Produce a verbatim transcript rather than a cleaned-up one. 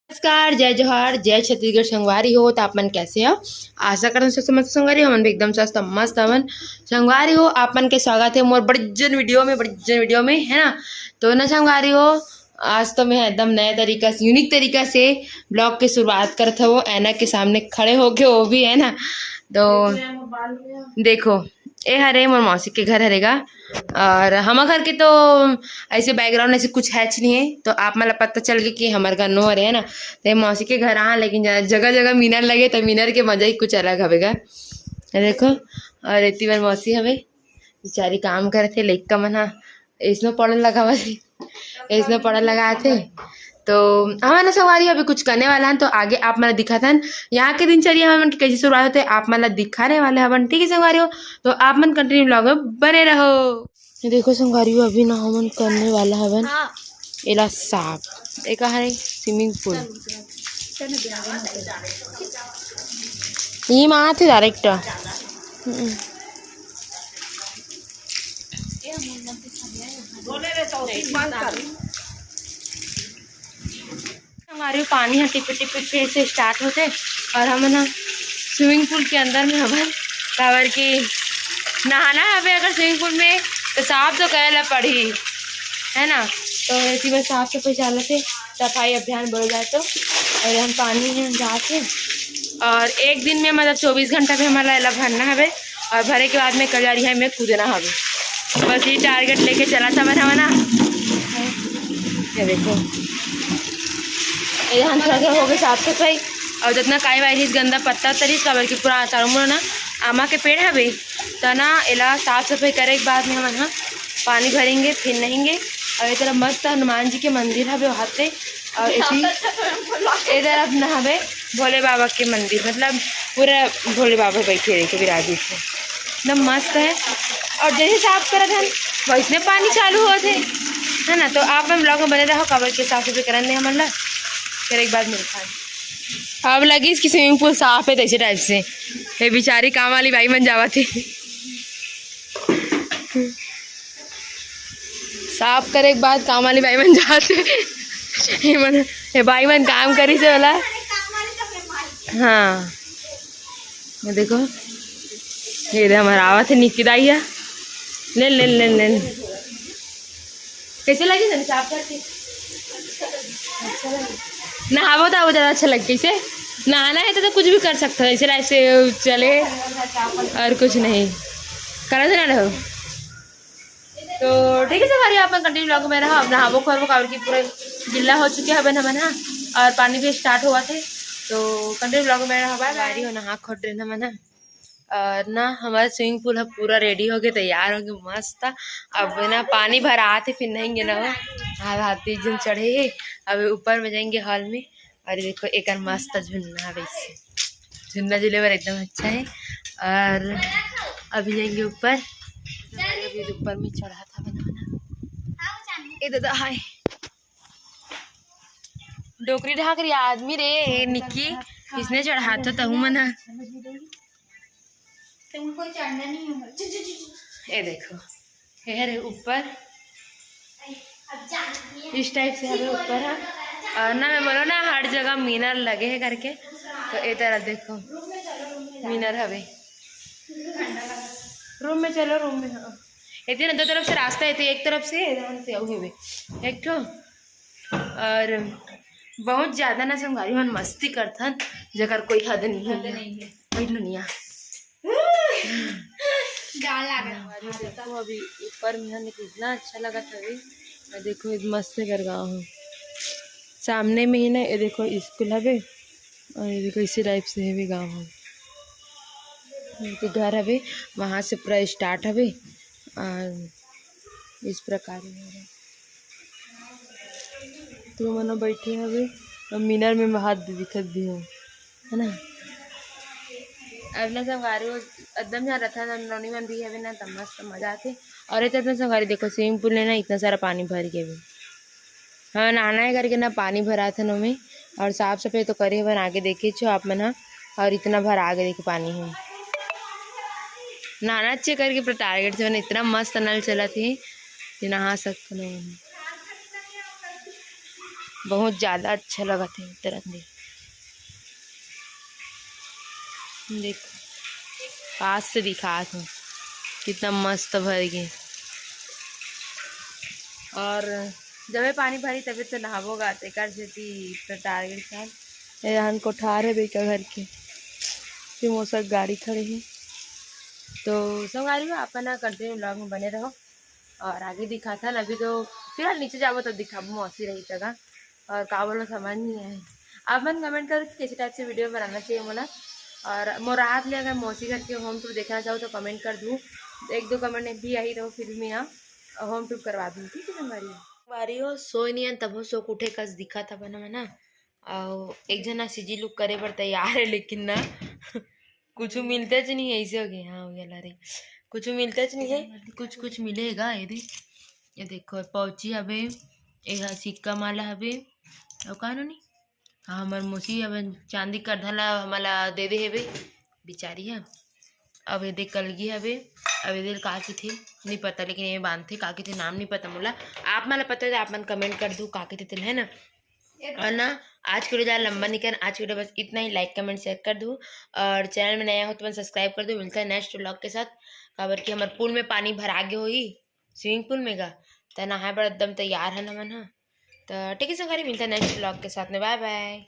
नमस्कार, जय जोहार, जय छत्तीसगढ़। संगवारी हो, तो आप मन कैसे हो? आशा करत हँव स्वस्थ मस्त संगवारी हो, हमन भी एकदम स्वस्थ मस्त हवन। संगवारी हो, आप मन के स्वागत हे मोर बड़े जन वीडियो में, बड़े जन वीडियो में, है ना? तो ना संगवारी हो, आज तो मैं एकदम नया तरीका से, यूनिक तरीका से ब्लॉग के शुरुआत करत हवँ, ऐना के सामने खड़े होके, वो भी, है ना? तो देखो, ए हरे मोर मौसी के घर हरे गा, और हमर घर के तो ऐसे बैकग्राउंड ऐसे कुछ है नहीं है, तो आप मन ला पता चल गया कि हमर घर नो हरे, है ना? तो ये मौसी के घर आ, लेकिन जगह जगह मीनर लगे, तो मीनर के मजा ही कुछ अलग हवे गा। ये देखो, और एती बर मौसी हवे, बेचारी काम करथे, लइका मन ह इसमें पढ़न लगावत हे, इसमें पढ़न लगात हे। तो हमन संगवारी अभी कुछ करने वाला हन, तो आगे आप मन ला दिखाथन यहाँ के दिनचर्या हमन के कैसे शुरुआत होथे, आप मन ला दिखाने वाले हवन, ठीक है संगवारी हो? तो आप मन कंटिन्यू ब्लॉग में बने रहो। ये देखो संगवारी हो, अभी ना हमन करने वाला हवन एला साफ, एका हरे स्विमिंग पूल। ये माँ थे डायरेक्ट। हमारे पानी ह टिप टिप फिर से स्टार्ट होथे और हमन ह स्विमिंग पूल के अंदर में हवन, काबर कि नहाना हवे अगर स्विमिंग पूल में, तो साफ तो करे ला पड़ही, है ना? तो इसी में साफ सफाई चालत हे, सफाई अभियान बोले जाए तो। और हम पानी में जाके, और एक दिन में, मतलब, चौबीस घंटा में हमारा एला भरना हवे, और भरे के बाद में कजरिया में कूदना हवे। बस ये टारगेट लेके चला था बना ना। ये देखो, ये हम थोड़ा थोड़ा हो गए साफ सफाई, और जितना काई वाई रहिस, गंदा पत्ता तरिस, काबर कि पूरा चारों मुड़ा ना आमा के पेड़ हवे, त ना एला साफ सफाई करे के बाद में हमन ह पानी भरेंगे, फिर नहेंगे। और ये तरफ मस्त हनुमान जी के मंदिर हवे, वहाँ पे, और इसी इधर अपना हवे भोले बाबा के मंदिर, मतलब पूरा भोले बाबा बैठे रहे के विराजित है, एकदम मस्त है। और जैसे साफ करत हन, वैसने पानी चालू होत है, है ना? तो आप मन ब्लॉग में बने रहो, काबर के साफ सफाई करन दे हमन ला, फिर एक बार मिलता है। अब लगिस कि स्विमिंग पूल साफ है, तैसे टाइप से। ये बेचारी काम वाली बाई मन जावत है। साफ करे के बाद काम वाली बाई मन जात हे। ये मन, ये बाई मन काम करी से वाला। हाँ, ये देखो, ये दे हमारा आवत है निक्की दाई है। ले, ले, ले, ले। कैसे लगी तनी साफ करके? अच्छा लगी। नहाबो तो वो ज़्यादा अच्छा लगे। कैसे नहाना है तो, तो कुछ भी कर सकते हो, ऐसे टाइप से चले और कुछ नहीं। करा से ना रहो। तो ठीक है संगवारी, आप मन कंटिन्यू ब्लॉग में रहो। अब नहाबो खोरबो, काबर कि पूरा गिल्ला हो चुके हबे हमन हा, और पानी भी स्टार्ट हुआ थे। तो कंटिन्यू ब्लॉग में रहो, बाय बाय। हो नहा खोट रहे हमन हा, और ना हमारा स्विमिंग पूल ह पूरा रेडी होके तैयार होके मस्त। अब ना पानी भर आते फिर नहाएंगे ना हो। हाँ, हाथी झूल चढ़े हे। अब ऊपर में जाएंगे हॉल में, और देखो एक मस्त झुलना है वैसे। झुलना झूले बर एकदम अच्छा है। और अभी जाएंगे ऊपर, अभी ऊपर में चढ़ा था बना बना। ए दादा हाय, डोकरी ढाक रही आदमी रे, ए निक्की, इसने चढ़ा तो तहु मन हा। तुमको चढ़ना नहीं है। ए देखो, ये रे ऊपर, इस टाइप से हवे ऊपर हा। और ना मैं बोलो ना, हर जगह मीनर लगे है करके, तो ए तरह देखो, मीनर हवे। रूम में चलो, रूम में, हाँ। एती ना दो तरफ से रास्ता है, तो एक तरफ से, यहाँ से आऊ हवे एक ठो। और बहुत ज्यादा ना संगवारी मन मस्ती करथन, जेकर कोई हद नहीं है। हद नहीं है। बैठ लो निया। गाल आ गया। देखो अभी ऊपर में हन, कितना अच्छा लगा था अभी। और देखो, ये मस्त कर गाँव है। सामने में ही ना, ये देखो स्कूल हवे, और ये देखो इसी टाइप से हवे गाँव है। ये तो घर हवे, वहाँ से पूरा स्टार्ट हवे, और इस प्रकार में हवे। तो मनो बैठे हवे, और मीनर में हाथ दिखत भी हो, है ना? अब ना संगवारी हो, एकदम यहाँ रथा नौनी मन भी हवे ना, त मस्त मजा आथे। और ये तो अपना संगवारी देखो, स्विमिंग पूल में ना इतना सारा पानी भर के भी, हाँ, नहाना है करके ना पानी भरा था नोमे। और साफ सफाई तो करे हवन, आगे देखे छो आप मन हा, और इतना भर आगे देखे पानी है। नहाना अच्छे करके पूरा टारगेट से, इतना मस्त नल चलत हे कि नहा सकते हो। बहुत ज्यादा अच्छा लगत हे तुरंत दे। देखो, पास से दिखात हूँ, कितना मस्त भर गे। और जबे पानी भरी तबे तो नहाबो गा, तेकर सेती तो टारगेट कर। ये रहन कोठार हे बेका घर के, फिर मोसर गाड़ी खड़े हे। तो संगवारी हो, आप ना कंटिन्यू व्लॉग में बने रहो और आगे दिखाथन। अभी तो फिलहाल नीचे जाबो तब दिखाबो, मौसी रही तगा। और का बोलो, समझ नहीं आए। आप मन कमेंट करो कि कैसे टाइप से वीडियो बनाना चाहिए मोला। और मोर हाथ ले अगर मौसी घर के होम टूर देखना चाहो तो कमेंट कर दू, एक दो कमेंट भी आई तो फिर मैं यहाँ होम टूर करवा दूँ, ठीक है संगवारी हो। संगवारी हो, सोए नहीं तब हो सो उठे कस दिखा था बना मना। और एक जना सीजी लुक करे बर तैयार है, लेकिन ना कुछ मिलते च नहीं है, ऐसे हो गए। हाँ, ये ला रे, कुछ मिलते च नहीं है, कुछ कुछ मिलेगा। ये दे, ये देखो, पाउची हवे, ये हा सिक्का माला हवे, और का नोनी? हाँ, हमर मौसी हवे, चांदी करधा ला हमला दे दे हवे, बिचारी है। अब ये दे कलगी हवे, अब ये दे का किथे, नहीं पता, लेकिन ये बांधथे का किथे, नाम नहीं पता मोला। आप मन ला पता है तो आप मन कमेंट कर दू का किथे तेल, है ना? और ना, आज के वीडियो ज्यादा लंबा नहीं करना, आज के वीडियो बस इतना ही। लाइक, कमेंट, शेयर कर दू और चैनल में नया हो तो मन सब्सक्राइब कर दू। मिलता है नेक्स्ट व्लॉग के साथ, काबर कि हमर पूल में पानी भरा गे होही, स्विमिंग पूल में गा, त नहाए बर एकदम तैयार हन हमन ह। त ठीक है संगवारी, मिलता है नेक्स्ट व्लॉग के साथ में, बाय बाय।